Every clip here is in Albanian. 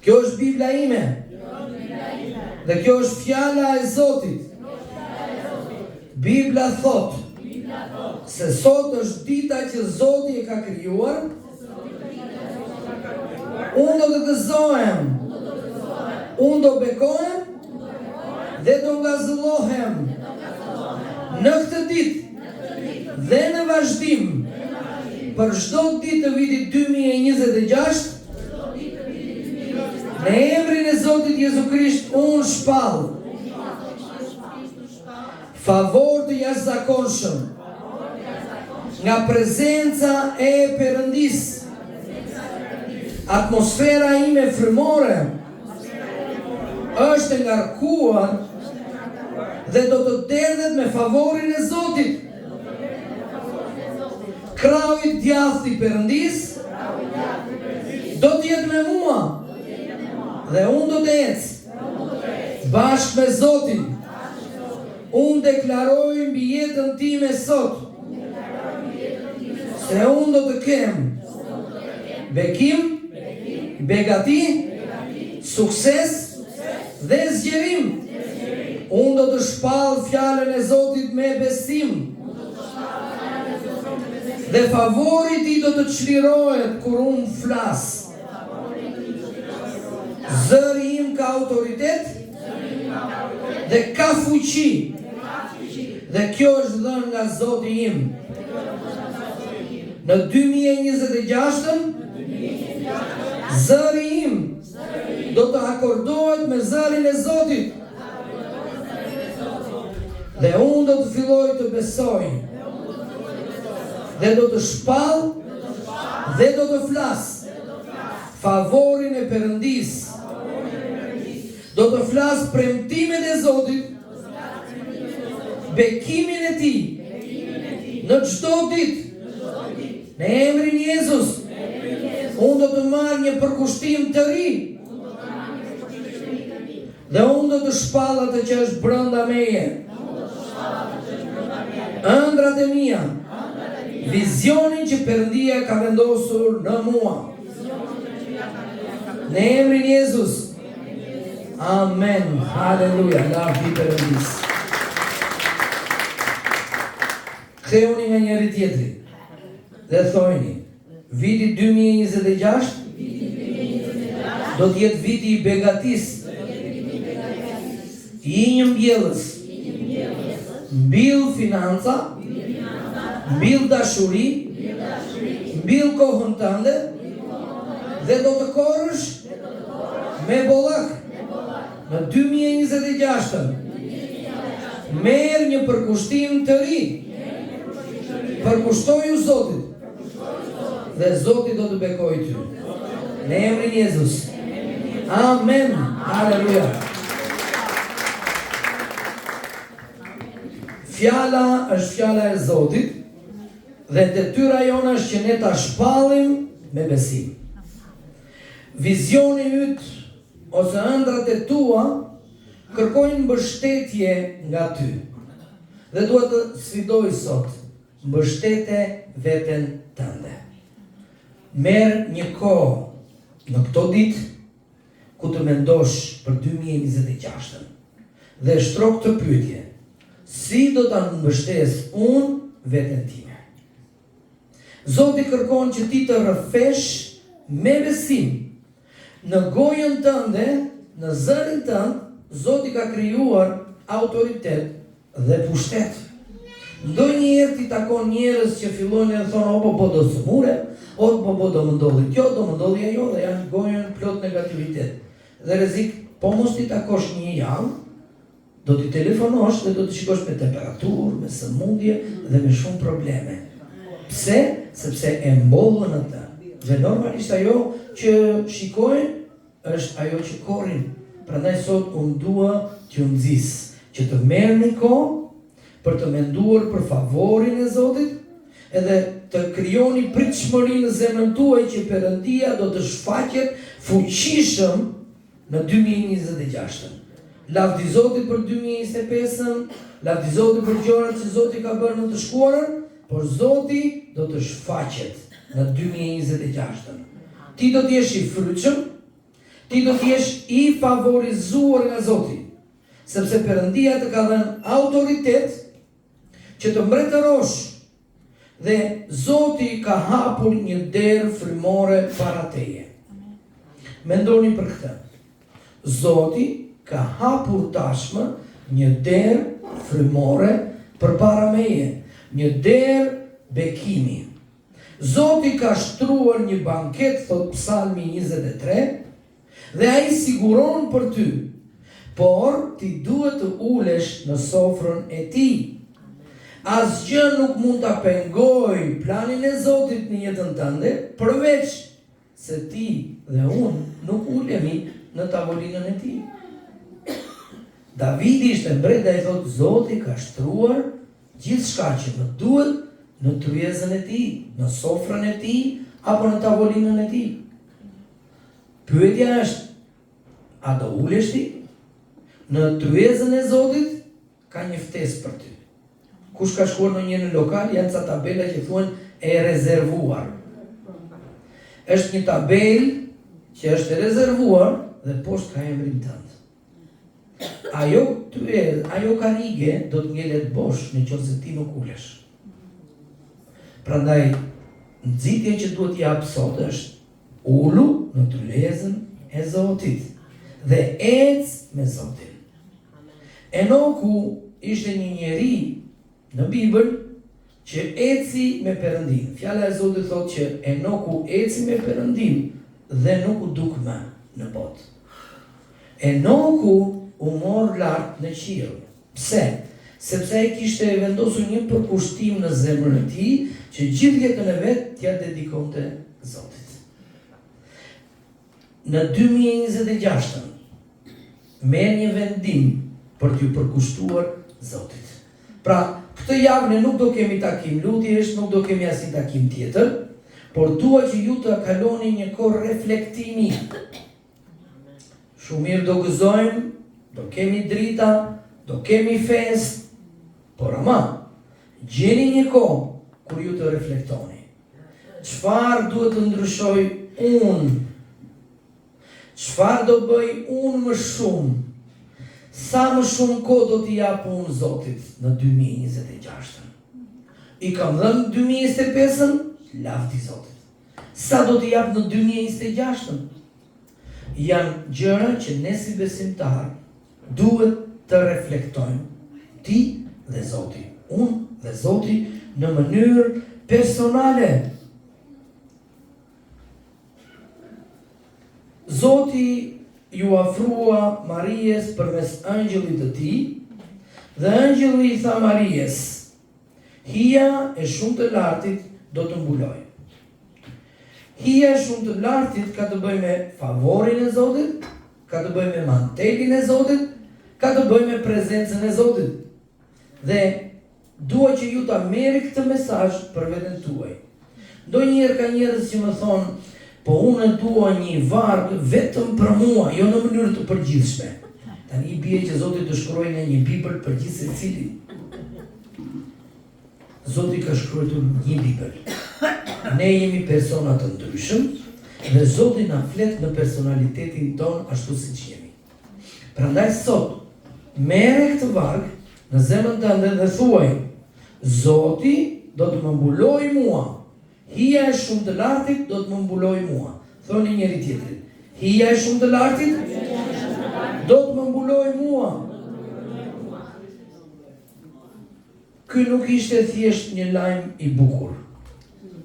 Kjo është Bibla ime. Dhe kjo është fjala e Zotit. Bibla thotë se sot është dita që Zoti e ka krijuar. Unë do të gëzohem. Unë do bekohem dhe do ngazëllohem në këtë ditë dhe në vazhdim për çdo ditë të vitit 2026 në emrin e Zotit Jezu Krisht unë shpall favor të jashtëzakonshëm nga prezenca e Perëndisë. Atmosfera ime frymore është e ngarkuar dhe do të derdhet me favorin e Zotit. Krahu i djathtë i Perëndisë do të jetë me mua dhe unë do të ec bashkë me Zotin. Unë deklaroj mbi jetën time sot se unë do të kem bekim, begati, sukses dhe zgjerim. Unë do të shpall fjalën e Zotit me besim. Dhe favori i tij do të çlirohet kur unë flas. Zëri im ka autoritet dhe ka fuqi. Dhe kjo është dhënë nga Zoti im. Në 2026-ën, zëri im do të akordohet me zërin e Zotit. Dhe unë do të filloj të besoj. Dhe do të shpall dhe do të flas favorin e Perëndisë. Do të flas premtimet e Zotit, bekimin e Tij në çdo ditë. Në emrin Jezus, unë do të marr një përkushtim të ri. Dhe unë do të shpall atë që është brenda meje. Ëndrrat e mia, vizionin që Perëndia ka vendosur në mua. Në emrin Jezus. Amen. Haleluja. Lavdi Perëndisë. Kthehuni nga njëri tjetri dhe thojni, viti 2026 do të jetë viti i begatisë. Ji një mbjellës. Mbill financa, mbill dashuri, mbill kohën tënde dhe do të korrësh me bollëk. Në 2026-ën merr një përkushtim të ri. Përkushtoju Zotit dhe Zoti do të bekojë ty. Në emrin Jezus. Amen. Haleluja. Fjala është fjala e Zotit dhe detyra jonë është që ne ta shpallim me besim. Vizioni yt ose ëndrrat e tua kërkojnë mbështetje nga ty. Dhe dua të sfidoj sot, mbështete veten tënde. Merr një kohë në këto ditë ku të mendosh për 2026-ën dhe shtro këtë pyetje, si do ta mbështes unë veten time? Zoti kërkon që ti të rrëfesh me besim. Në gojën tënde, në zërin tënd, Zoti ka krijuar autoritet dhe pushtet. Ndonjëherë ti takon njerëz që fillojnë e thonë o po po do sëmurem, o po po do më ndodhi kjo, do më ndodhi ajo dhe janë gojën plot negativitet. Dhe rrezik, po mos t'i takosh një javë, do t'i telefonosh dhe do t'i shikosh me temperaturë, me sëmundje dhe me shumë probleme. Pse? Sepse e mbollën atë. Dhe normalisht ajo që shikojnë është ajo që korrin. Prandaj sot unë dua t'ju nxis që të merrni kohë për të menduar për favorin e Zotit, edhe të krijoni pritshmëri në zemrën tuaj që Perëndia do të shfaqet fuqishëm në 2026-ën. Lavdi Zotit për 2025-ën, lavdi Zotit për gjërat që Zoti ka bërë në të shkuarën, por Zoti do të shfaqet në 2026-ën. Ti do të jesh i frytshëm, Ti do të jesh i favorizuar nga Zoti, sepse Perëndia të ka dhënë autoritet që të mbretërosh dhe Zoti ka hapur një derë frymore para teje. Mendoni për këtë. Zoti ka hapur tashmë një derë frymore përpara meje, një derë bekimi. Zoti ka shtruar një banket, thotë Psalmi 23, dhe ai siguron për ty, por ti duhet të ulesh në sofrën e tij. Asgjë nuk mund ta pengojë planin e Zotit në jetën tënde, përveç se ti dhe unë nuk ulemi në tavolinën e tij. Davidi ishte mbret dhe ai thotë Zoti ka shtruar gjithçka që më duhet në tryezën e tij, në sofrën e tij apo në tavolinën e tij. Pyetja është, a do ulesh ti? Në tryezën e Zotit ka një ftesë për ty. Kush ka shkuar ndonjëherë në lokal, janë ca tabela që thuhen e rezervuar. Është një tabelë që është e rezervuar dhe poshtë ka emrin tënd. Ajo tryezë, ajo karrige do të ngelet bosh në qoftë se ti nuk ulesh. Prandaj nxitja që duhet të jap sot është ulu në tryezën e Zotit dhe ec me Zotin. Enoku ishte një njeri në Bibël që eci me Perëndinë. Fjala e Zotit thotë që Enoku eci me Perëndinë dhe nuk u duk më në botë. Enoku u mor lart në qiell. Pse? Sepse ai kishte vendosur një përkushtim në zemrën e tij që gjithë jetën e vet t'ia dedikonte Zotit. Në 2026-ën, merr një vendim për t'iu përkushtuar Zotit. Pra, këtë javë ne nuk do kemi takim lutjesh, nuk do kemi asnjë takim tjetër, por dua që ju të kaloni një kohë reflektimi. Shumë mirë do gëzojmë, do kemi drita, do kemi festë, por ama, gjeni një kohë kur ju të reflektoni. Çfarë duhet të ndryshoj unë? Çfarë do bëj unë më shumë? Sa më shumë kohë do t'i jap unë Zotit në 2026-ën? I kam dhënë 2025-ën? Lavdi Zotit. Sa do t'i jap në 2026-ën? Janë gjëra që ne si besimtarë duhet të reflektojmë, ti dhe Zoti, unë dhe Zoti në mënyrë personale. Zoti iu afrua Maries përmes ëngjëllit të tij dhe ëngjëlli i tha Maries, Hija e shumë të lartit do të mbulojë. Hija e shumë të lartit ka të bëjë me favorin e Zotit, ka të bëjë me mantelin e Zotit, ka të bëjë me prezencën e Zotit. Dhe dua që ju ta merrni këtë mesazh për veten tuaj. Ndonjëherë ka njerëz që më thonë, po unë dua një varg vetëm për mua, jo në mënyrë të përgjithshme. Tani i bie që Zoti të shkruajë nga një Bibël për gjithsecilin. Zoti ka shkruajtur një Bibël. Ne jemi persona të ndryshëm dhe Zoti na flet në personalitetin tonë ashtu siç jemi. Prandaj sot merre këtë varg në zemrën tënde dhe thuaj, Zoti do të më mbulojë mua. Hija e shumë të lartit do të më mbulojë mua. Thoni njëri tjetrit. Hija e shumë të lartit do të më mbulojë mua. Ky nuk ishte thjesht një lajm i bukur,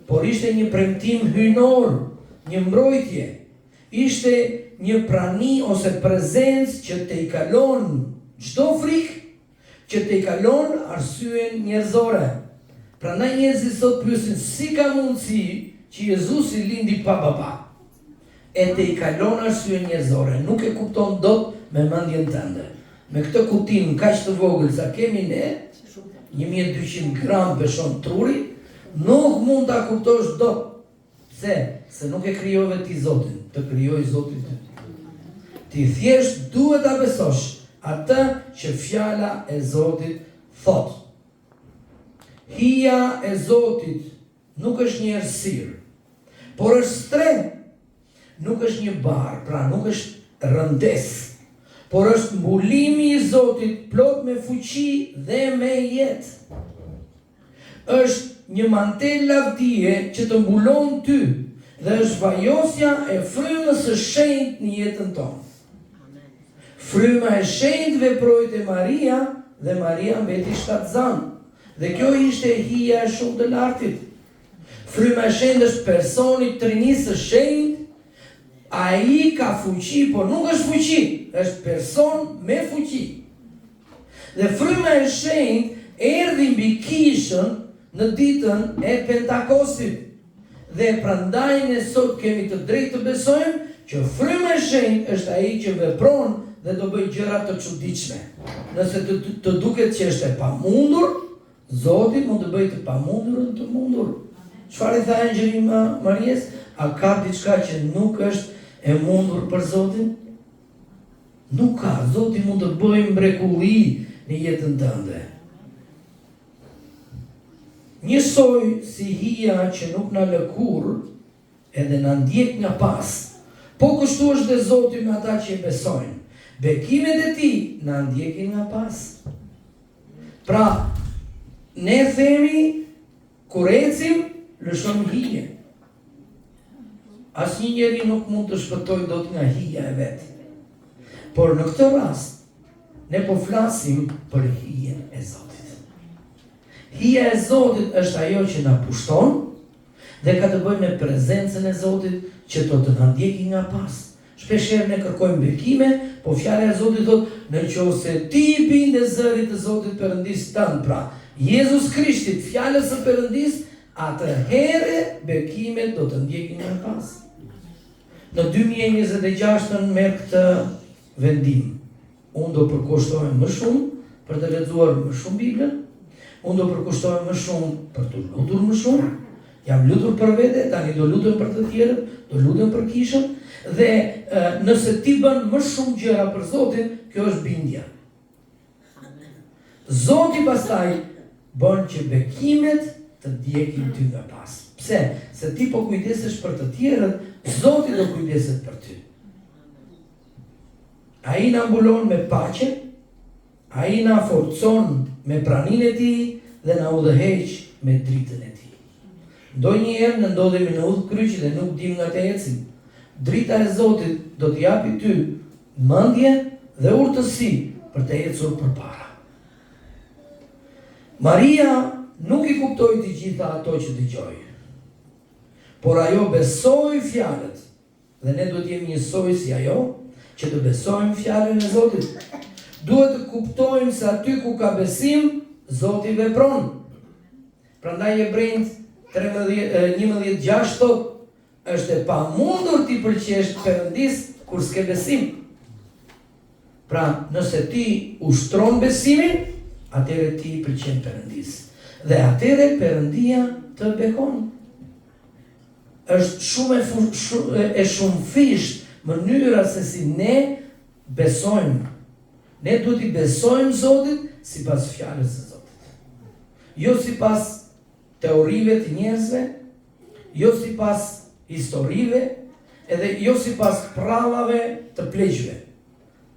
por ishte një premtim hyjnor, një mbrojtje. Ishte një prani ose prezencë që tejkalon çdo frikë, që tejkalon arsyen njerëzore. Prandaj njerëzit sot pyesin si ka mundësi që Jezusi lindi pa baba. E tejkalon arsyen njerëzore, nuk e kupton dot me mendjen tënde. Me këtë kutinë kaq të vogël sa kemi ne, 1200 gram peshon truri, nuk mund ta kuptosh dot. Pse? Se nuk e krijove ti Zotin, të krijoi Zoti ty. Ti thjesht duhet ta besosh atë që fjala e Zotit thotë. Hija e Zotit nuk është një errësirë, por është strehë. Nuk është një bar, pra nuk është. Rëndesë, por është mbulimi i Zotit plot me fuqi dhe me jetë. Është një mantel lavdie që të mbulon ty dhe është vajosja e Frymës së Shenjtë në jetën tonë. Fryma e Shenjtë veproi te Maria dhe Maria mbeti shtatzanë. Dhe kjo ishte hija e Shumë të Lartit. Fryma e Shenjtë është person i Trinisë së Shenjtë, ai ka fuqi, por nuk është fuqi, është person me fuqi. Dhe Fryma e Shenjtë erdhi mbi kishën në ditën e Pentakostit. Dhe prandaj ne sot kemi të drejtë të besojmë që Fryma e Shenjtë është ai që vepron dhe do bëjë gjëra të çuditshme. Nëse të, të duket që është e pamundur, Zoti mund të bëjë të pamundurën të mundur. Çfarë i tha engjëlli Maries? A ka diçka që nuk është e mundur për Zotin? Nuk ka, Zoti mund të bëjë mrekulli në jetën tënde. Njësoj si hija që nuk na lë kurrë, edhe na ndjek nga pas. Po kështu është dhe Zoti me ata që e besojnë. Bekimet e tij na ndjekin nga pas. Pra, ne themi Kur ecim, lëshojmë hije. Asnjë njeri nuk mund të shpëtojë dot nga hija e vet. Por në këtë rast, ne po flasim për hijen e Zotit. Hija e Zotit është ajo që na pushton dhe ka të bëjë me prezencën e Zotit që do të na ndjeki nga pas. Shpeshherë ne kërkojmë bekime, po fjala e Zotit thotë, në qoftë se ti i bindesh zërit të Zotit Perëndisë tënd, pra, Jezus Krishtit, fjalës së Perëndisë, atëherë bekimet do të ndjekin nga pas. Në 2026-ën merr këtë vendim. Unë do përkushtohem më shumë për të lexuar më shumë Biblën. Unë do përkushtohem më shumë për t'u lutur më shumë. Jam lutur për vete, tani do lutem për të tjerët, do lutem për kishën dhe e, nëse ti bën më shumë gjëra për Zotin, kjo është bindja. Zoti pastaj bën që bekimet të ndjekin ty nga pas. Pse? Se ti po kujdesesh për të tjerët, Zoti do kujdeset për ty. Ai na mbulon me paqe, Ai na forcon me praninë e Tij dhe na udhëheq me dritën e Tij. Ndonjëherë ne ndodhemi në udhëkryq dhe nuk dimë nga të ecim. Drita e Zotit do të japi ty mendje dhe urtësi për të ecur përpara. Maria nuk i kuptoi të gjitha ato që dëgjoi, por ajo besoi fjalët Dhe ne duhet të jemi njësoj si ajo, që të besojmë fjalën e Zotit. Duhet të kuptojmë se aty ku ka besim, Zoti vepron. Prandaj Hebrenjtë 13 11:6 thotë, është e pamundur t'i pëlqesh Perëndisë kur s'ke besim. Pra, nëse ti ushtron besimin, atëherë ti i pëlqen Perëndisë. Dhe atëherë Perëndia të bekon. Është shumë e, shumë, e shumëfishtë mënyra se si ne besojmë. Ne duhet t'i besojmë Zotit sipas fjalës së Zotit. Jo sipas teorive të njerëzve, jo sipas historive, edhe jo sipas prrallave të pleqve.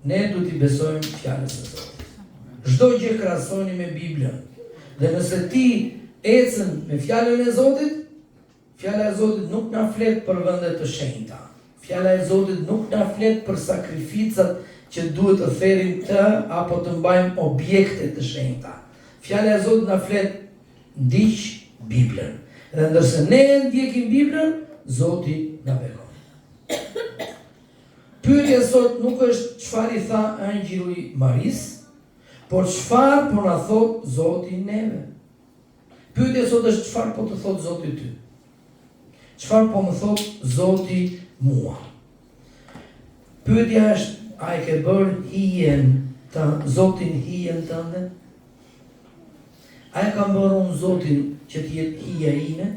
Ne duhet t'i besojmë fjalës së Zotit. Çdo gjë krahasoni me Biblën. Dhe nëse ti ecën me fjalën e Zotit, fjala e Zotit nuk na flet për vende të shenjta. Fjala e Zotit nuk na flet për sakrificat që duhet të therim të apo të mbajmë objekte të shenjta. Fjala e Zotit na flet ndiq Biblën. Dhe ndërsa ne ndjekim Biblën, Zoti na bekon. Pyetja sot nuk është çfarë i tha engjëlli Marisë, por çfarë po na thotë Zoti neve. Pyetja sot është çfarë po të thotë Zoti ty? Çfarë po më thotë Zoti mua? Pyetja është a e ke bërë hijen të Zotin hijen tënde? A e kam bërë unë Zotin që të jetë hija ime?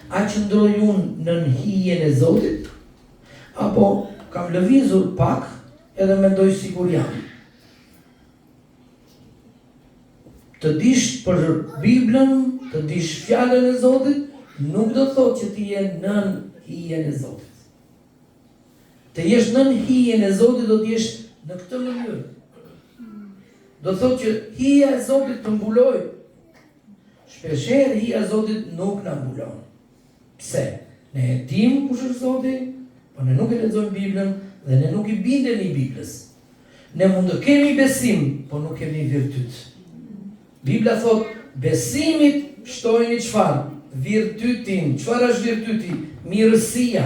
A qëndroj unë nën hijen e Zotit? Apo kam lëvizur pak edhe mendoj sikur jam? Të dish për Biblën, të dish fjalën e Zotit, nuk do të thotë që ti je nën hijen e Zotit. Të jesh nën hijen e Zotit do të jesh në këtë mënyrë. Do të thotë që hija e Zotit të mbulojë. Shpeshherë hija e Zotit nuk na mbulon. Pse? Ne e dimë kush është Zoti, por ne nuk e lexojmë Biblën dhe ne nuk i bindemi Biblës. Ne mund të kemi besim, por nuk kemi virtyt. Bibla thotë, besimit shtojini çfarë? Virtytin. Çfarë është virtyti? Mirësia.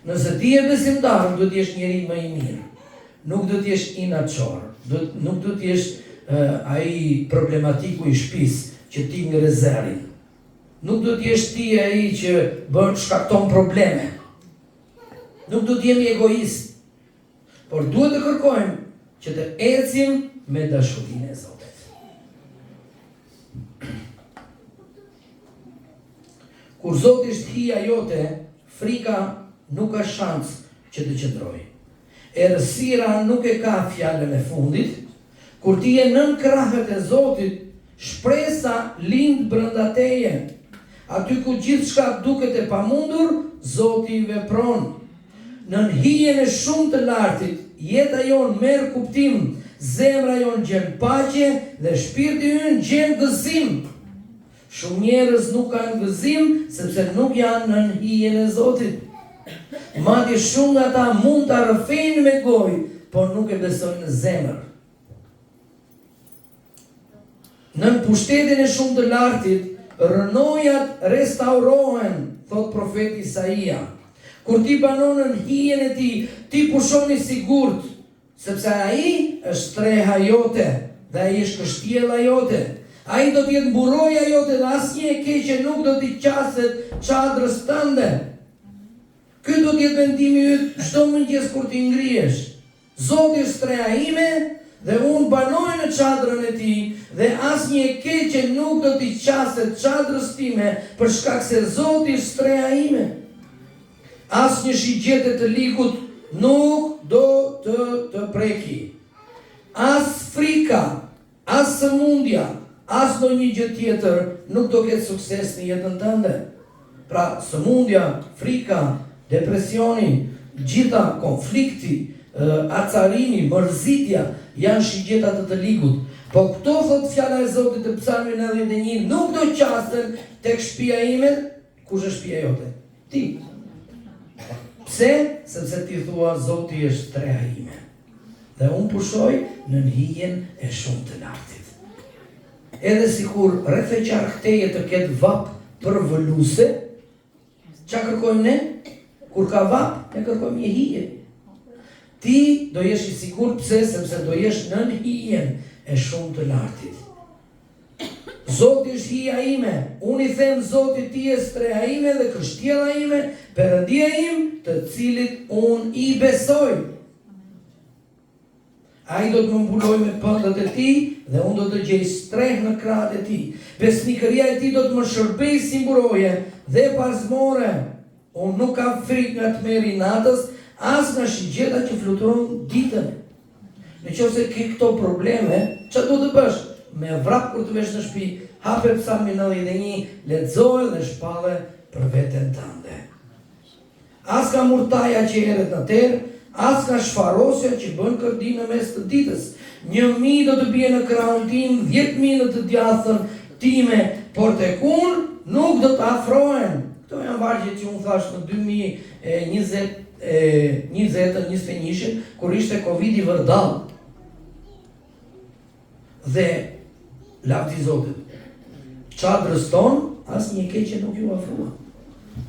Nëse ti je besimtar, duhet të jesh njeri më i mirë. Nuk duhet të jesh inatçor, duhet nuk duhet të jesh uh, ai problematiku i shtëpisë që ti ngre zërin. Nuk duhet të jesh ti ai që bën shkakton probleme. Nuk duhet të jemi egoistë. Por duhet të kërkojmë që të ecim me dashurinë e Zotit. Kur Zoti është hija jote, frika nuk ka shans që të qëndrojë. Errësira nuk e ka fjalën e fundit, Kur ti je nën krahët e Zotit, shpresa lind brenda teje. Aty ku gjithçka duket e pamundur, Zoti vepron. Nën hijen e Shumë të Lartit, jeta jonë merr kuptim, zemra jonë gjen paqe dhe shpirti ynë gjen gëzim. Shumë njerëz nuk kanë gëzim sepse nuk janë nën hijen e Zotit. Madje shumë nga ta mund ta rrëfejnë me gojë, por nuk e besojnë në zemër. Nën pushtetin e shumë të lartit, rrënojat restaurohen, thotë profeti Isaia. Kur ti banon nën hijen e tij, ti pushon i sigurt, Sepse Ai është streha jote dhe Ai është kështjella jote. Ai do të jetë mburoja jote dhe asnjë e keqe nuk do t'i qaset çadrës tënde. Ky do të jetë mendimi yt çdo mëngjes kur ti ngrihesh. Zoti është streha ime dhe unë banoj në çadrën e tij dhe asnjë e keqe nuk do t'i qaset çadrës time për shkak se Zoti është streha ime. Asnjë shigjete e të ligut nuk do të të preki. As frika, as sëmundja, as ndonjë gjë tjetër nuk do ketë sukses në jetën tënde. Pra, sëmundja, frika, depresioni, gjitha konflikti, acarimi, mërzitja janë shigjeta të të ligut. Po këto thotë fjala e Zotit te Psalmi 91, nuk do qasen tek shtëpia ime, Kush është shtëpia jote? Ti. Pse? Sepse ti thua Zoti është streha ime. Dhe unë pushoj nën hijen e shumë të lartit. Edhe sikur rreth e qark teje të ketë vapë përvëluese, ça kërkojmë ne? Kur ka vapë, ne kërkojmë një hije. Ti do jesh i sigurt pse? Sepse do jesh nën hijen e shumë të lartit. Zoti është hija ime, unë i them Zotit ti je streha ime dhe kështjella ime, Perëndia im, të cilit unë i besoj. Ai do të më mbulojë me pëndët e tij dhe unë do të gjej strehë në krahët e tij. Besnikëria e tij do të më shërbejë si mburojë dhe parzmore. Unë nuk kam frikë nga tmerri i natës, as nga shigjeta që fluturon ditën. Në qoftë se ke këto probleme, ça duhet të bësh? Me vrap kur të vesh në shtëpi, hape Psalmin 91, lexoje dhe shpalle për veten tënde. As nga murtaja që eret në terr, as nga shfarosja që bën kërdi në mes të ditës. 1000 do të bien në krahun tim, 10.000 në të djathtën time, por tek unë nuk do të afrohen. Këto janë vargjet që unë thashë në 2020 e 20-ën, 21-shin, kur ishte Covidi vërdallë. Dhe lavdi Zotit. Çadrës tonë, asnjë e keqe nuk iu afrua.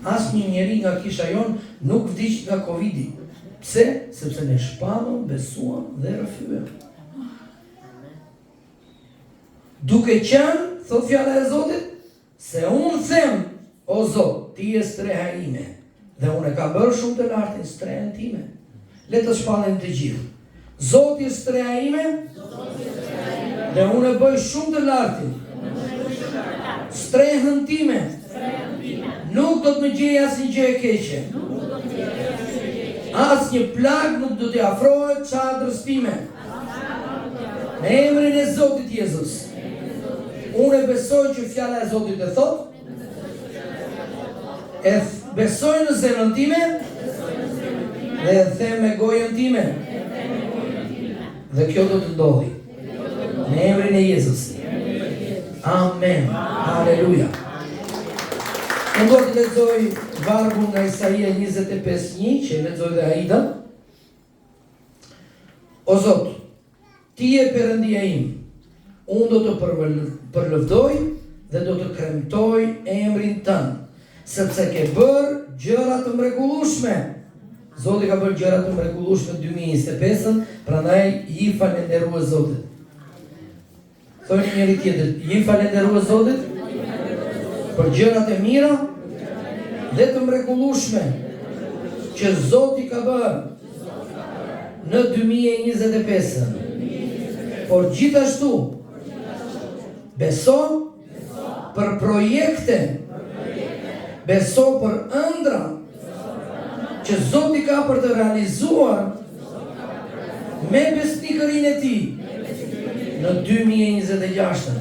Asnjë njeri nga kisha jonë nuk vdiq nga Covidi. Pse? Sepse ne shpallëm, besuam dhe rrëfyem. Duke qenë, thotë fjala e Zotit, se unë them, o Zot, ti je streha ime, dhe unë e kam bërë shumë të lartin strehën time. Le të shpallim të gjithë. Zoti është streha ime, dhe unë e bëj shumë të lartin. Strehën time, nuk do të më gjejë asnjë gjë e keqe. Asnjë plagë nuk do t'i afrohet çadrës time. Në emrin e Zotit Jezus. Unë e besoj që fjala e Zotit e thotë. E besoj në zemrën time. Dhe e them me gojën time. Dhe kjo do të ndodhi. Në emrin e Jezusit. Amen. Haleluja. Unë do të lexoj vargun nga Isaia 25.1, që e lexoi dhe Aida. O Zot, Ti je Perëndia im, unë do të përlëvdoj dhe do të kremtoj emrin tënd, sepse ke bërë gjëra të mrekullueshme. Zoti ka bërë gjëra të mrekullueshme 2025-ën, prandaj ji falënderues Zotit. Thoni njëri tjetrit, ji falënderues Zotit për gjërat e mira dhe të mrekullueshme që Zoti ka bërë në 2025-ën. Por gjithashtu beso për projekte, beso për ëndrra që Zoti ka për të realizuar me besnikërinë e tij në 2026-ën.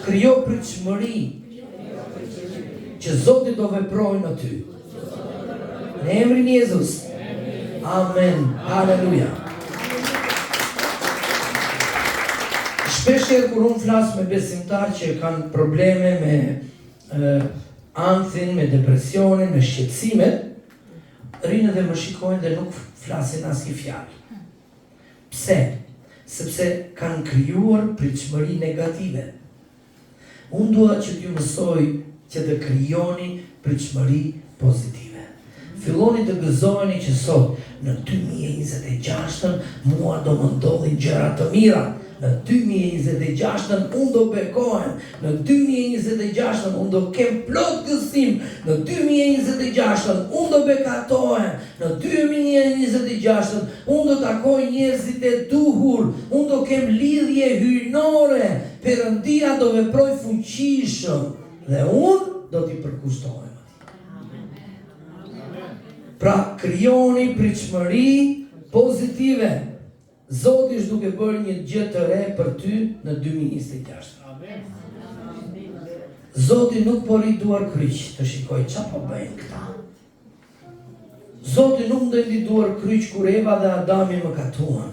Krijo pritshmëri që Zoti do veprojë në ty. Në emrin Jezus. Amen. Haleluja. Shpesh herë kur unë flas me besimtarë që kanë probleme me e, ankthin, me depresionin, me shqetësimet, rrinë dhe më shikojnë dhe nuk flasin asnjë fjalë. Pse? Sepse kanë krijuar pritshmëri negative. Unë dua që t'ju mësoj që të krijoni pritshmëri pozitive. Filloni të gëzoheni që sot, në 2026-ën, mua do më ndodhin gjëra të mira. Në 2026-ën unë do bekohem. Në 2026-ën unë do kem plot gëzim. Në 2026-ën unë do begatohem. Në 2026-ën unë do takoj njerëzit e duhur. Unë do kem lidhje hyjnore. Perëndia do veprojë fuqishëm dhe unë do t'i përkushtohem atij. Pra, krijoni pritshmëri pozitive. Zoti është duke bërë një gjë të re për ty në 2026. Amen. Zoti nuk po rri duarkryq të shikojë ça po bëjnë këta. Zoti nuk ndenji duarkryq kur Eva dhe Adami mëkatuan.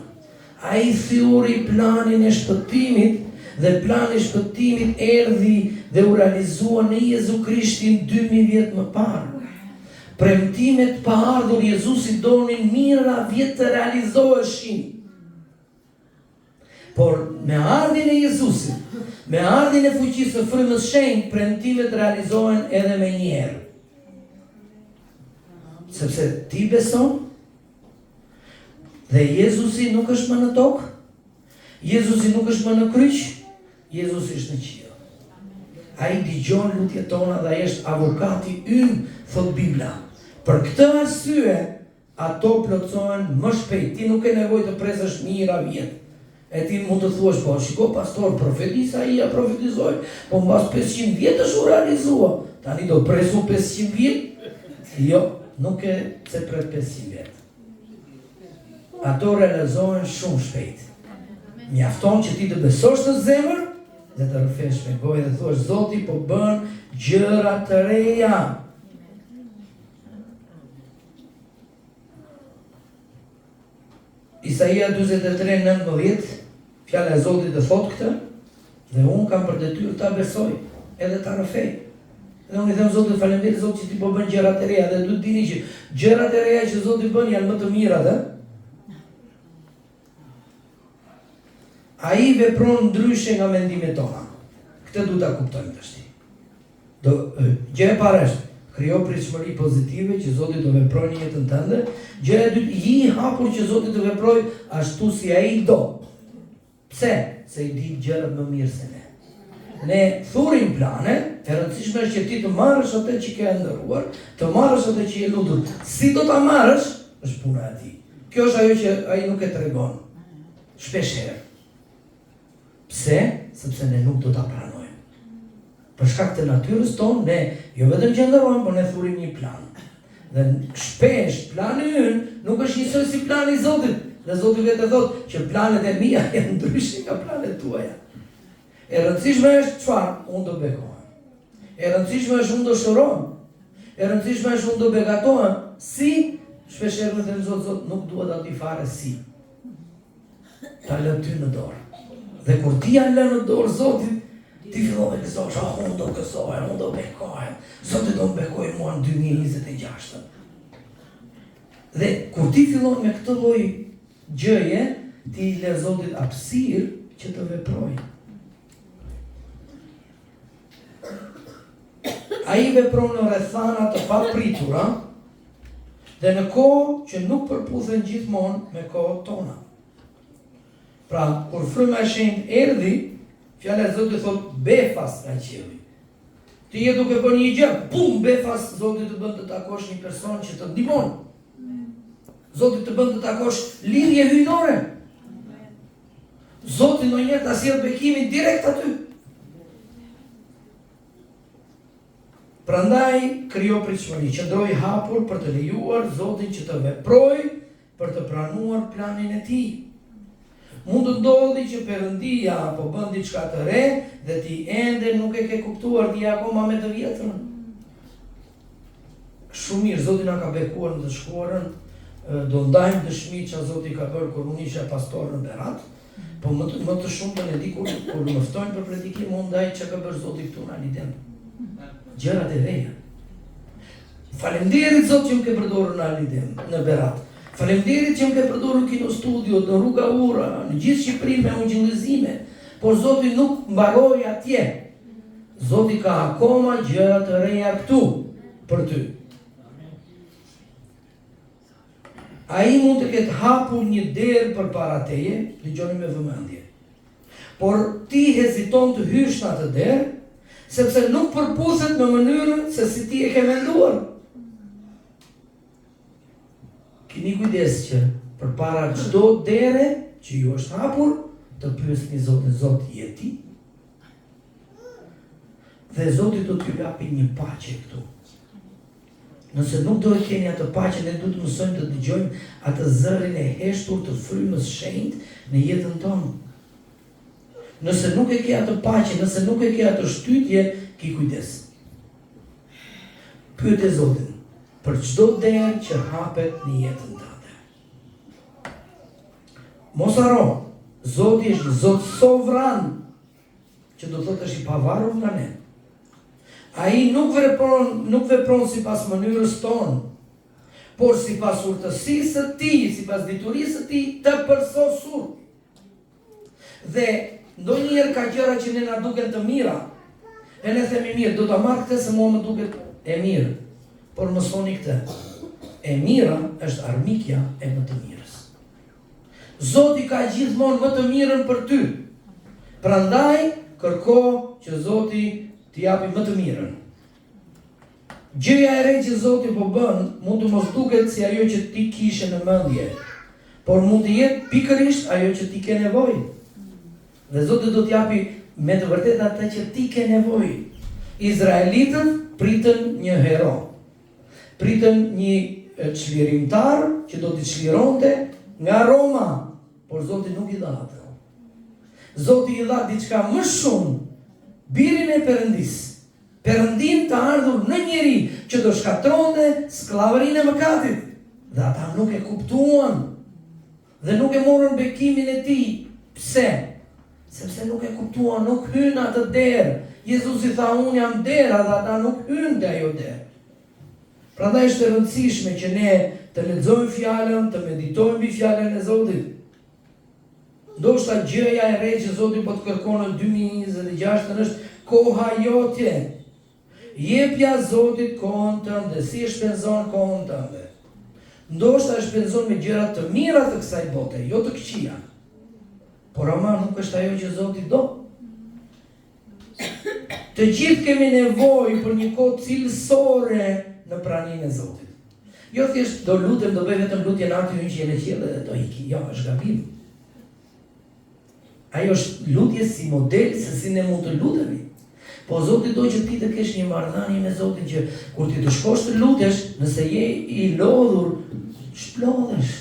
Ai thuri planin e shpëtimit dhe plani i shpëtimit erdhi dhe u realizua në Jezu Krishtin 2000 vjet më parë. Premtimet pa ardhur Jezusi donin mijëra vjet të realizoheshin. Por me ardhjen e Jezusit, me ardhjen e fuqisë së Frymës Shenjtë, premtimet realizohen edhe menjëherë. Sepse ti beson dhe Jezusi nuk është më në tokë, Jezusi nuk është më në kryq, Jezusi është në qiell. Ai dëgjon lutjet tona dhe ai është avokati ynë, thotë Bibla. Për këtë arsye, Ato plotësohen më shpejt, ti nuk ke nevojë të presësh mijëra vjet. E ti mund të thuash, po shiko pastor, profeti Isaia profetizoi, po mbas 500 vjetësh u realizua. Tani do pres unë 500 vjet? Jo, nuk ke pse pret 500 vjet. Ato realizohen shumë shpejt. Mjafton që ti të besosh në zemër dhe të rrëfesh me gojë dhe thuash Zoti po bën gjëra të reja. Isaia 43, 19, fjala e Zotit e thotë këtë, dhe unë kam për detyrë ta besoj, edhe ta rrëfej. Dhe unë i them Zotit, faleminderit Zot që ti po bën gjëra të reja, dhe duhet dini që gjërat e reja që Zoti bën janë më të mirat, ë? Ai vepron ndryshe nga mendimet tona. Këtë duhet ta kuptojmë tashti. Do, gjë e parë është, krijo pritshmëri pozitive që Zoti do veprojë në jetën tënde. Gjëja e dytë, ji i hapur që Zoti të veprojë ashtu si ai do. Pse? Se i di gjërat më mirë se ne. Ne thurim plane, e rëndësishme është që ti të marrësh atë që ke ëndërruar, të marrësh atë që je lutur. Si do ta marrësh, është puna e tij. Kjo është ajo që ai nuk e tregon. Shpesh herë. Pse? Sepse ne nuk do ta pranojmë. Për shkak të natyrës tonë, ne jo vetëm që ëndërrojmë, por ne thurim një plan. Dhe shpesh plani ynë nuk është njësoj si plani i Zotit. Dhe Zoti vetë e thotë që planet e mia janë ndryshe nga planet tuaja. E rëndësishme është çfarë? Unë do bekohem. E rëndësishme është unë do shërohem. E rëndësishme është unë do begatohem. Si? Shpesh herë unë them Zot, Zot, nuk dua ta di fare si. Ta lë ty në dorë. Dhe kur ti ja lë në dorë Zotit, ti fillon të gëzohesh, oh, unë do gëzohem, unë do bekohem. Zoti do më bekojë mua në 2026. Dhe kur ti fillon me këtë lloj gjëje, ti i lë Zotit hapësirë që të veprojë. Ai vepron në rrethana të papritura dhe në kohë që nuk përputhen gjithmonë me kohët tona. Pra, kur fryma e shenjtë erdhi, fjala e Zotit thotë befas nga qielli. Ti je duke bërë një gjë, bum, befas Zoti të bën të takosh një person që të ndihmon. Zoti të bën të takosh lidhje hyjnore. Zoti ndonjëherë ta sjell bekimin direkt aty. Prandaj krijo pritshmëri, qëndro i hapur për të lejuar Zotin që të veprojë për të pranuar planin e tij. Mund të ndodhi që Perëndia po bën diçka të re dhe ti ende nuk e ke kuptuar, ti je akoma me të vjetrën. Shumë mirë, Zoti na ka bekuar në të shkuarën, do ndajmë dëshmi ça Zoti ka bërë kur unë isha pastor në Berat, po më të, më të shumtën e di kur, kur më ftojnë për predikim, unë ndaj ça ka bërë Zoti këtu në Alidem. Gjërat e reja. Faleminderit Zot që më ke përdorur në Alidem, në Berat. Faleminderit që më ke përdorur në Kino Studio, në Rruga Ura, në gjithë Shqipërinë me ungjillizime. Por Zoti nuk mbaroi atje. Zoti ka akoma gjëra të reja këtu për ty. Ai mund të ketë hapur një derë përpara teje, dëgjoni me vëmendje. Por ti heziton të hysh në atë derë, sepse nuk përputhet me mënyrën se si ti e ke menduar. Kini kujdes që përpara çdo dere që ju është hapur, të pyesni Zotin, Zot, je ti? Dhe Zoti do t'ju japi një paqe këtu. Nëse nuk do e keni atë paqe, ne duhet të mësojmë të dëgjojmë atë zërin e heshtur të frymës shenjtë në jetën tonë. Nëse nuk e ke atë paqe, nëse nuk e ke atë shtytje, ki kujdes. Pyete Zotin për çdo derë që hapet në jetën tënde. Mos harro, Zoti është Zot sovran, që do të thotë është i pavarur nga ne. Ai nuk vepron, nuk vepron sipas mënyrës tonë, por sipas urtësisë së tij, sipas diturisë së tij të përsosur. Dhe ndonjëherë ka gjëra që ne na duken të mira. E ne themi mirë, do ta marr këtë se mua më duket e mirë. Por mësoni këtë. E mira është armikja e më të mirës. Zoti ka gjithmonë më të mirën për ty. Prandaj kërko që Zoti t'i japi më të mirën. Gjëja e re që Zoti po bën mund të mos duket si ajo që ti kishe në mendje, por mund të jetë pikërisht ajo që ti ke nevojë. Dhe Zoti do të japi me të vërtetë atë që ti ke nevojë. Izraelitët pritën një hero. Pritën një çlirimtar që do t'i çlironte nga Roma, por Zoti nuk i dha atë. Zoti i dha diçka më shumë, birin e Perëndisë. Perëndinë të ardhur në njeri që do shkatërronte skllavërinë e mëkatit. Dhe ata nuk e kuptuan dhe nuk e morën bekimin e tij. Pse? Sepse nuk e kuptuan, nuk hynë në atë derë. Jezusi tha unë jam dera dhe ata nuk hynë te ajo derë. Prandaj është e rëndësishme që ne të lexojmë fjalën, të meditojmë mbi fjalën e Zotit. Ndoshta gjëja e re që Zoti po të kërkon në 2026 është koha jote. Jepja Zotit kohën tënde, si e shpenzon kohën tënde. Ndoshta e shpenzon me gjëra të mira të kësaj bote, jo të këqija. Por ama nuk është ajo që Zoti do. Të gjithë kemi nevojë për një kohë cilësore në praninë e Zotit. Jo thjesht do lutem, do bëj vetëm lutjen Ati ynë që je në qiell dhe do iki. Jo, është gabim. Ajo është lutje si model se si ne mund të lutemi. Po Zoti do që ti të kesh një marrëdhënie me Zotin që kur ti të shkosh të lutesh, nëse je i lodhur, shplodhesh.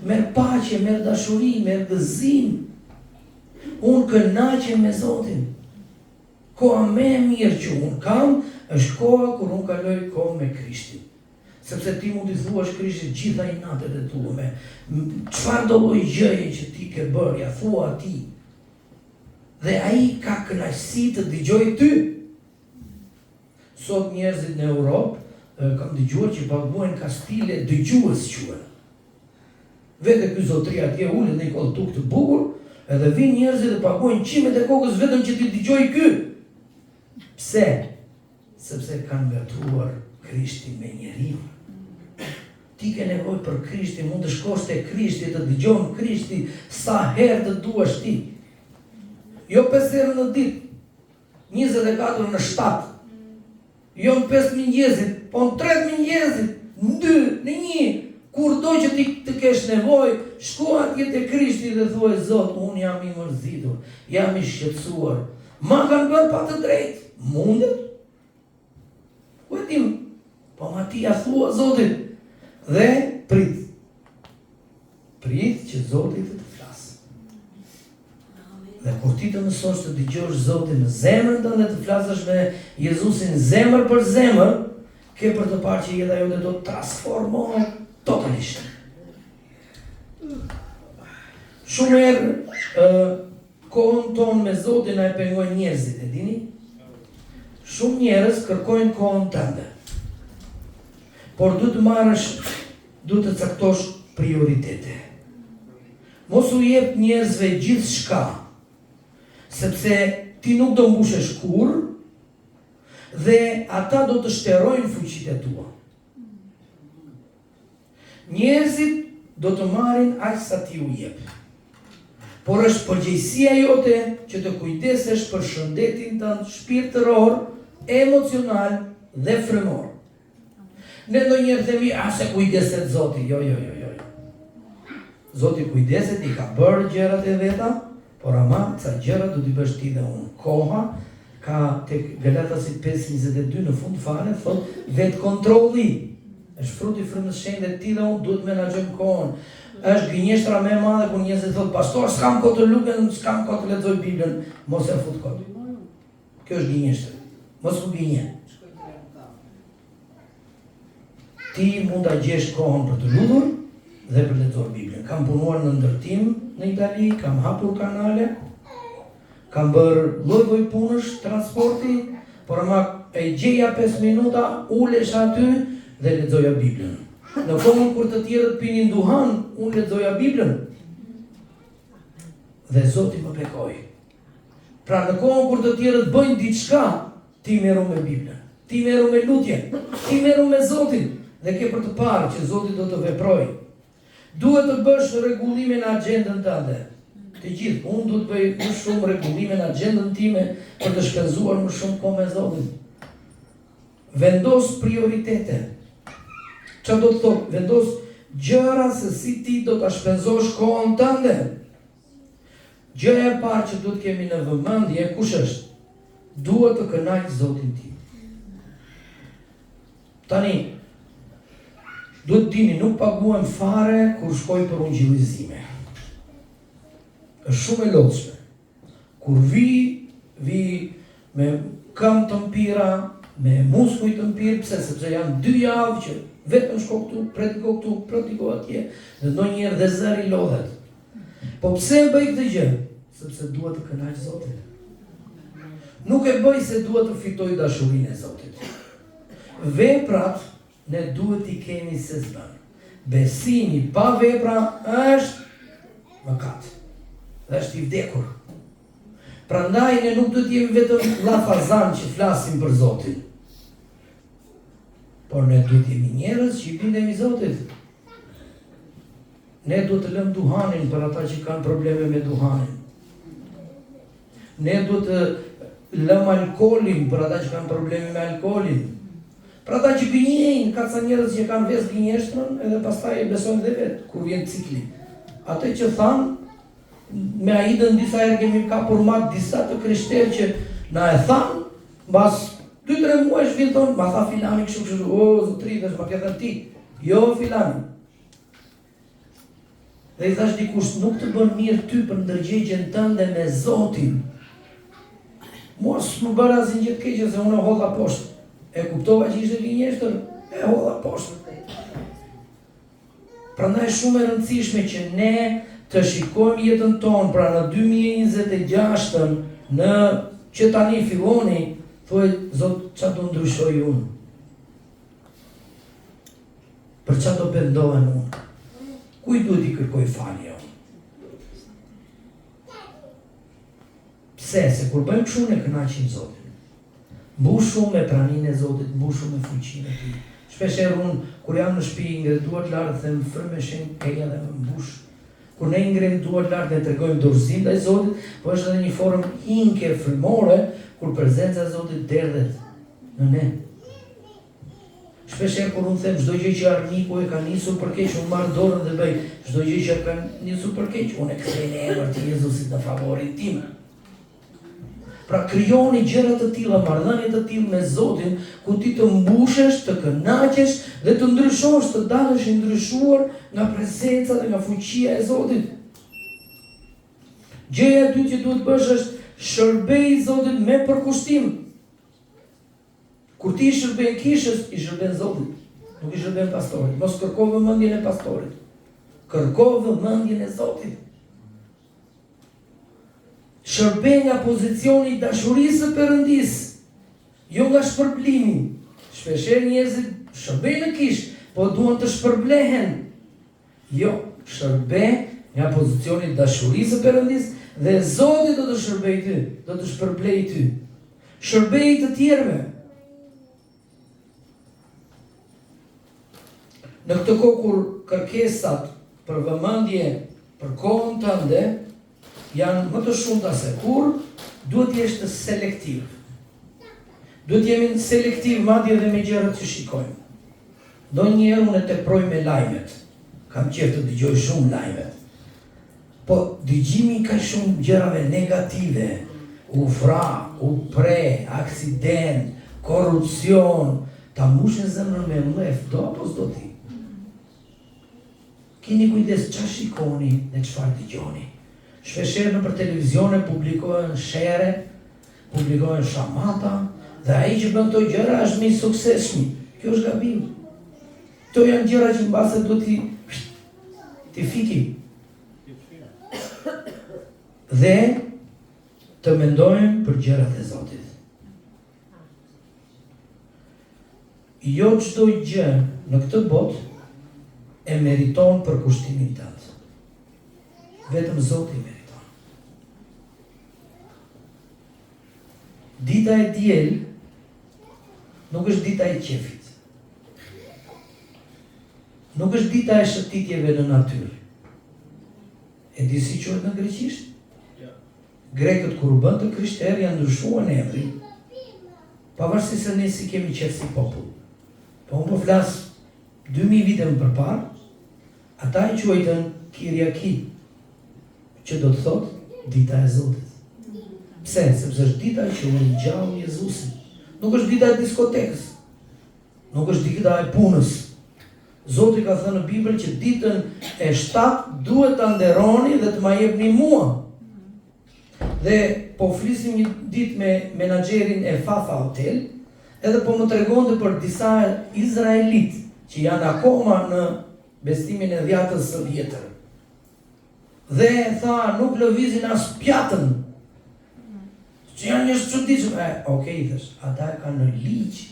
Merr paqe, merr dashuri, merr gëzim. Unë kënaqem me Zotin. Koha më e mirë që unë kam është koha kur unë kaloj kohë me Krishtin. Sepse ti mund t'i thuash Krishtit gjitha inatet e tua me çfarëdo lloj gjëje që ti ke bërë, ia thua atij. Dhe ai ka kënaqësi të dëgjojë ty. Sot njerëzit në Europë kam dëgjuar që paguajnë kastile dëgjues quhen. Vete ky zotri atje ulet në një kolltuk të bukur, edhe vijnë njerëzit dhe paguajnë qimet e kokës vetëm që t'i dëgjojë ky. Pse? Sepse kanë ngatërruar Krishtin me njeriun. Ti ke nevojë për Krishtin, mund të shkosh te Krishti, të dëgjon Krishti sa herë të duash ti. Jo pesë herë në ditë, 24 në 7. Jo në 5 mëngjesit, po në 3 mëngjesit, në 2, në 1, kurdo që ti të kesh nevojë, shko atje te Krishti dhe thuaj Zot, unë jam i mërzitur, jam i shqetësuar. Ma kanë bërë pa të drejtë. Mundet? Ku e dim? Po ma ti ia thua Zotit dhe prit. Prit që Zoti të të flasë. Dhe kur ti të mësosh të dëgjosh Zotin në zemrën tënde të flasësh me Jezusin zemër për zemër, ke për të parë që jeta jote do të transformohet totalisht. Shumë herë ë kohën tonë me Zotin na e pengojnë njerëzit, e dini? Shumë njerëz kërkojnë kohën tënde. Por duhet të marrësh, duhet të caktosh prioritete. Mos u jep njerëzve gjithçka, sepse ti nuk do mbushesh kurrë dhe ata do të shterojnë fuqitë e tua. Njerëzit do të marrin aq sa ti u jep. Por është përgjegjësia jote që të kujdesesh për shëndetin tënd shpirtëror, emocional dhe frymor. Ne ndonjëherë themi, a se kujdeset Zoti. Jo, jo, jo, jo. jo. Zoti kujdeset, i ka bërë gjërat e veta, por ama ca gjëra do t'i bësh ti dhe unë. Koha ka tek Galatasit 5:22 në fund fare thotë vetëkontrolli. Është frut i frymës së shenjtë dhe ti dhe unë duhet të menaxhojmë kohën. Është gënjeshtra më e madhe kur njerëzit thotë pastor s'kam kohë të lutem, s'kam kohë të lexoj Biblën, mos e fut kot. Kjo është gënjeshtër. Mos u gënje. Ti mund ta gjesh kohën për të lutur dhe për të lexuar Biblën. Kam punuar në ndërtim në Itali, kam hapur kanale, kam bërë lloj-lloj punësh transporti, por ama e gjeja 5 minuta, ulesha aty dhe lexoja Biblën. Në kohën kur të tjerët pinin duhan, unë lexoja Biblën. Dhe Zoti më bekoi. Pra në kohën kur të tjerët bëjnë diçka, ti merru me Biblën, ti merru me lutjen, ti merru me Zotin dhe ke për të parë që Zoti do të veprojë. Duhet të bësh rregullime në agjendën tënde. Të gjithë, unë duhet të bëj më shumë rregullime në agjendën time për të shpenzuar më shumë kohë me Zotin. Vendos prioritete. Çfarë do të thotë? Vendos gjëra se si ti do ta shpenzosh kohën tënde. Gjëja e parë që duhet të kemi në vëmendje kush është? Dua të kënaq Zotin tim. Tani, duhet të dini, nuk paguhem fare kur shkoj për ungjillizime. Është shumë e lodhshme. Kur vij, vij me këmbë të mpira, me muskuj të mpirë, pse? Sepse janë dy javë që vetëm shko këtu, prediko këtu, prediko atje, dhe ndonjëherë dhe zëri lodhet. Po pse e bëj këtë gjë? Sepse dua të kënaq Zotin. Nuk e bëj se dua të fitoj dashurinë e Zotit. Veprat ne duhet t'i kemi se s'bën. Besimi pa vepra është mëkat. Dhe është i vdekur. Prandaj ne nuk duhet të jemi vetëm llafazan që flasim për Zotin. Por ne duhet të jemi njerëz që i bindemi Zotit. Ne duhet të lëmë duhanin për ata që kanë probleme me duhanin. Ne duhet të lëmë alkoolin për ata që kanë probleme me alkoolin. Për ata që gënjejnë, ka ca njerëz që kanë ves gënjeshtrën edhe pastaj e besojnë dhe vetë kur vjen cikli. Atë që thanë me Aidën disa herë kemi kapur mat disa të krishterë që na e thanë mbas 2-3 muajsh vijnë thonë, ma tha filani kështu kështu, o zotri, thashë ma ke thënë ti. Jo filani. Dhe i thashë dikush, nuk të bën mirë ty për ndërgjegjen tënde me Zotin. Mua s'më bëri asnjë gjë të keqe se unë e hodha poshtë. E kuptova që ishte gënjeshtër, e hodha poshtë. Prandaj është shumë e rëndësishme që ne të shikojmë jetën tonë, pra në 2026-ën, në që tani filloni, thuaj Zot, ça do ndryshoj unë? Për ça do pendohem unë? Kujt duhet t'i kërkoj falje unë? Pse? Se kur bëjmë kështu ne kënaqim Zotin. Mbushu me praninë e Zotit, mbushu me fuqinë e Tij. Shpesh herë unë kur jam në shtëpi i ngre duart lart dhe them frymë e shenjtë eja dhe më mbush. Kur ne i ngrejmë duart lart ne tregojmë dorëzim ndaj Zotit, po është edhe një formë hinke frymore kur prezenca e Zotit derdhet në ne. Shpesh herë kur unë them çdo gjë që armiku e ka nisur për keq, unë marr dorën dhe bëj çdo gjë që ka nisur për keq, unë e kthej në emër të Jezusit në favorin tim. Pra krijoni gjëra të tilla, marrëdhënie të tillë me Zotin, ku ti të mbushesh, të kënaqesh dhe të ndryshosh, të dalësh i ndryshuar nga prezenca dhe nga fuqia e Zotit. Gjëja e dytë që duhet të bësh është shërbeji Zotit me përkushtim. Kur ti i shërben kishës, i shërben Zotit, nuk i shërben pastorit. Mos kërko vëmendjen e pastorit. Kërko vëmendjen e Zotit. Shërbe nga pozicioni i dashurisë së Perëndisë, jo nga shpërblimi. Shpeshherë njerëzit shërbejnë në kishë, po duan të shpërblehen. Jo, shërbe nga pozicioni i dashurisë së Perëndisë dhe Zoti do të shërbejë ty, do të shpërblejë ty. Shërbeji të tjerëve. Në këtë kohë kur kërkesat për vëmendje për kohën tënde janë më të shumta se kurrë, duhet të jesh të selektiv. Duhet të jemi selektiv madje edhe me gjërat që shikojmë. Ndonjëherë unë e teproj me lajmet. Kam qejf të dëgjoj shumë lajmet. Po dëgjimi i kaq shumë gjërave negative, u vra, u pre, aksident, korrupsion, ta mbushin zemrën me mllef, do apo s'do ti? Kini kujdes ça shikoni dhe çfarë dëgjoni. Shpeshherë nëpër televizione publikohen sherre, publikohen shamata dhe ai që bën këto gjëra është më i suksesshmi. Kjo është gabim. Këto janë gjëra që mbase duhet t'i t'i fikim. Dhe të mendojmë për gjërat e Zotit. Jo çdo gjë në këtë botë e meriton përkushtimin tënd. Vetëm Zoti e meriton. Dita e diel nuk është dita e qefit. Nuk është dita e shëtitjeve në natyrë. E di si quhet në greqisht? Grekët kur u bënë të krishterë ia ndryshuan emrin, pavarësisht se ne s'i kemi qef si popull. Po unë po flas 2000 vite më përparë, ata e quajtën Kiriaki, që do të thotë dita e Zotit. Pse? Sepse është dita që u ringjall Jezusi. Nuk është dita e diskotekës. Nuk është dita e punës. Zoti ka thënë në Bibël që ditën e shtatë duhet ta nderoni dhe të ma jepni mua. Dhe po flisnim një ditë me menaxherin e Fafa Hotel, edhe po më tregonte për disa izraelitë që janë akoma në besimin e dhjatës së vjetër. Dhe tha, nuk lëvizin as pjatën. Që janë njerëz të çuditshëm. E, okej, i thashë, ata e kanë në ligj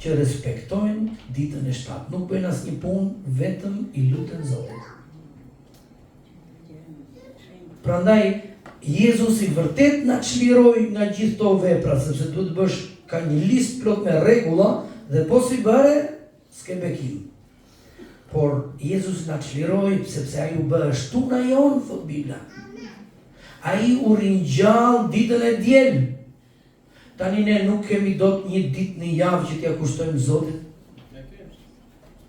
që respektojnë ditën e shtatë. Nuk bëjnë asnjë punë, vetëm i luten Zotit. Prandaj Jezusi vërtet na çliroi nga gjithë këto vepra, sepse duhet të bësh ka një listë plot me rregulla dhe po s'i bëre, s'ke bekim. Por Jezusi na çliroi sepse ai u bë e shtuna jonë, thotë Bibla. Ai u ringjall ditën e diel. Tani ne nuk kemi dot një ditë në javë që t'ia kushtojmë Zotit.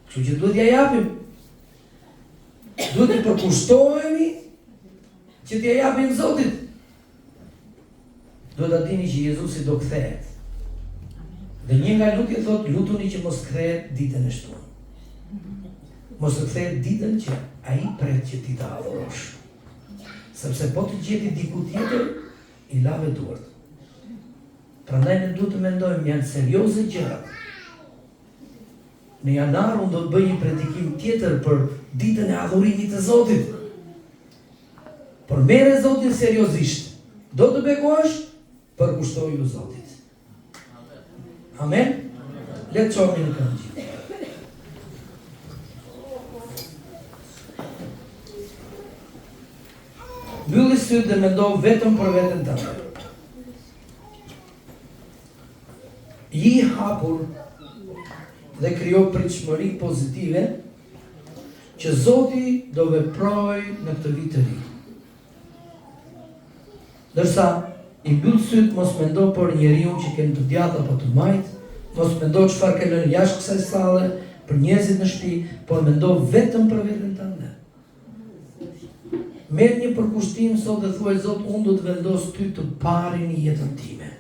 Kështu që duhet t'ia japim. Duhet të përkushtohemi që t'ia japim Zotit. Duhet ta dini që Jezusi do kthehet. Dhe një nga lutjet thotë, lutuni që mos kthehet ditën e shtunë. Mos të kthehet ditën që ai pret që ti ta adhurosh. Sepse po të gjeti diku tjetër, i lave duart. Prandaj ne duhet të mendojmë, janë serioze gjërat. Në janar unë do të bëj një predikim tjetër për ditën e adhurimit të Zotit. Por merre Zotin seriozisht. Do të bekohesh, përkushtoju Zotit. Amen. Le të çohemi në këmbë gjithë. Mbylli sytë dhe mendo vetëm për veten tënde. Ji i hapur dhe krijo pritshmëri pozitive që Zoti do veprojë në këtë vit të ri. Ndërsa i mbyll sytë mos mendo për njeriun që ke në të djathtë apo të majtë, mos mendo çfarë ke lënë jashtë kësaj salle, për njerëzit në shtëpi, por mendo vetëm për veten tënde. Merr një përkushtim sot dhe thuaj Zot, unë do të vendos ty të parin në jetën time.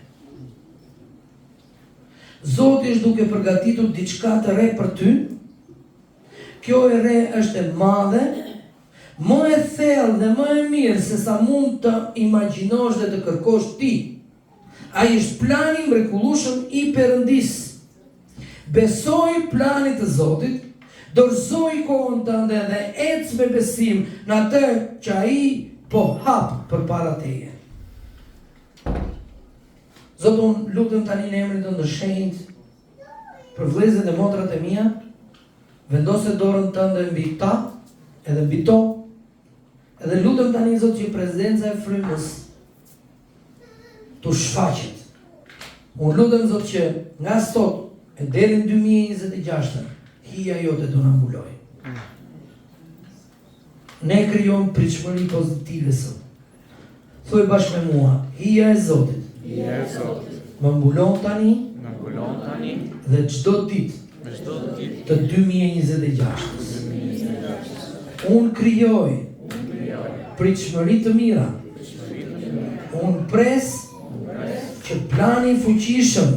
Zoti është duke përgatitur diçka të re për ty. Kjo e re është e madhe, më e thellë dhe më e mirë se sa mund të imagjinosh dhe të kërkosh ti. Ai është plani i mrekullueshëm i Perëndisë. Besoji planit të Zotit, dorëzoji kohën tënde dhe ec me besim në atë që Ai po hap përpara teje. Zot, unë lutem tani në emrin tënd të shenjtë për vëllezërit dhe motrat e mia, vendose dorën tënde mbi ta edhe mbi to. Edhe lutem tani Zot që prezenca e frymës t'u shfaqet. Unë lutem Zot që nga sot e deri në 2026 hija jote do na mbulojë. Ne krijojmë pritshmëri pozitive sot. Thuaj bashkë me mua, hija e Zotit. Hija e Zotit. Më mbulon tani. Më mbulon tani. Dhe çdo ditë. Dhe çdo ditë. Të 2026-s. Unë krijoj. Unë krijoj. Pritshmëri të mira. Pritshmëri të mira. Unë pres që plani i fuqishëm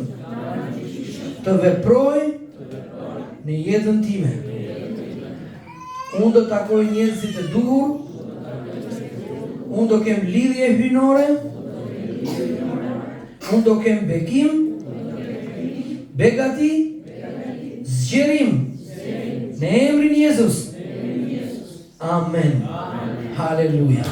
të veprojë në jetën time. Unë do takoj njerëzit e duhur. Unë do kem lidhje hyjnore. Unë do kem bekim. Begati. Zgjerim. Në emrin Jezus. Amen. Haleluja.